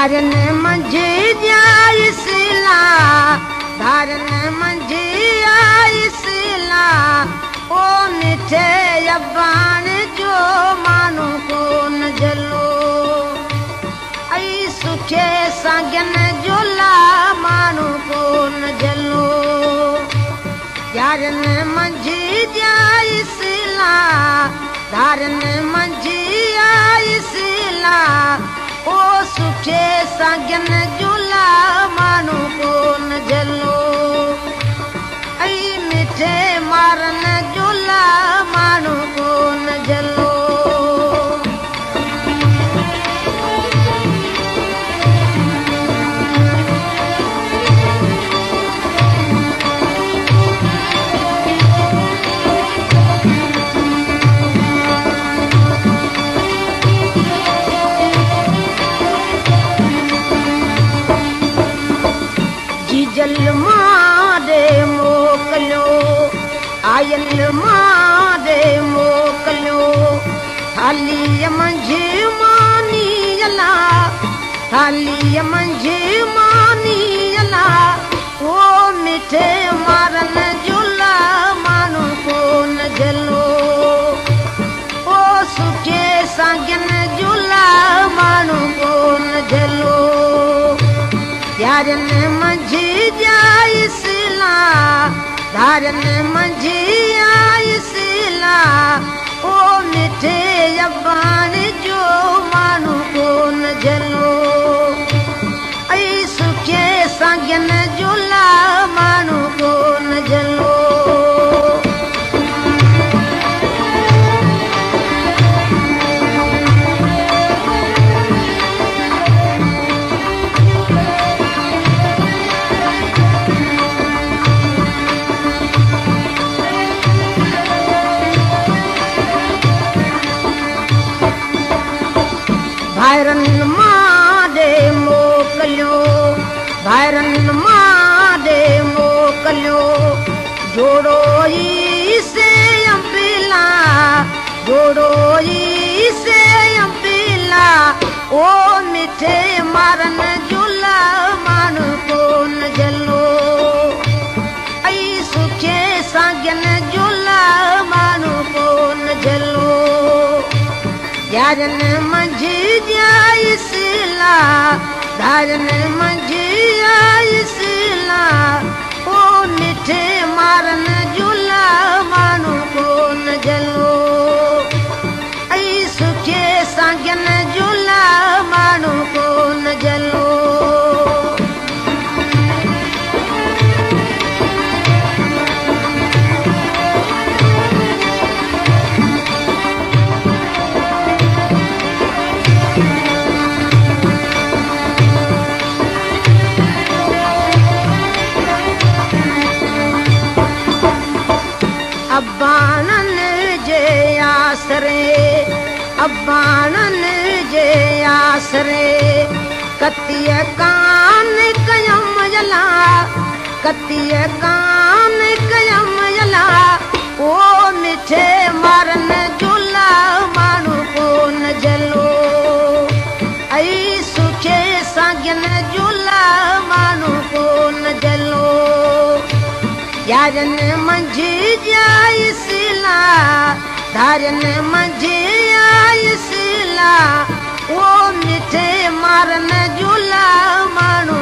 धारन मंझ आई सिला, धारन मंझ आई सिला, ओ मिठे अबान जो माण्हू कोन जलो। ऐं सुखे साॻियन जो माण्हू कोन जलो। यारन मंझ आई सिला, धारन मंझ आई सिला, ओ सुखे साॻियन जो माण्हू कोन जलो। ऐं मिठे मारन जो माण्हू कोन जलो। जीजल मारे मोकलियो, आयल मारे मोकलियो, थालीअ मंझ मानी अला, थालीअ मंझ मानी अला, ओ मिठे मारन जो माण्हू कोन जलो। ओ सुखे साॻियन जो माण्हू कोन जलो। यारन मंझ आई सिला, धारन मंझ आई सिला, ओ मिठे अबान जो माण्हू कोन जलो। ऐं सुखे साॻियन जो माण्हू कोन जलो। भाइरनि मारे मोकलियो, भाइरनि मारे मोकलियो, जोड़ो ई से अम्बिला, जोड़ो ई से अम्बिला, ओ मिठे मारन जो माण्हू कोन जलो। ऐं सुखे साॻियन जो माण्हू कोन जलो। यारन मंझ आई सिला, धारन मंझ आई सिला, ओ मिठे मारन जो माण्हू कोन जलो। ऐं सुखे साॻियन जो माण्हू कोन जलो। अबानन जे आसरे, अबानन जे आसरे, कतीअ कान कयम जला, कतीअ कान कयम जला, ओ मिठे मारन जो माण्हू कोन जलो। ऐं सुखे साॻियन जो माण्हू कोन जलो। यारन मंझ आई सिला, धारन मंझ आई सिला, ओ मिठे मारन जो माण्हू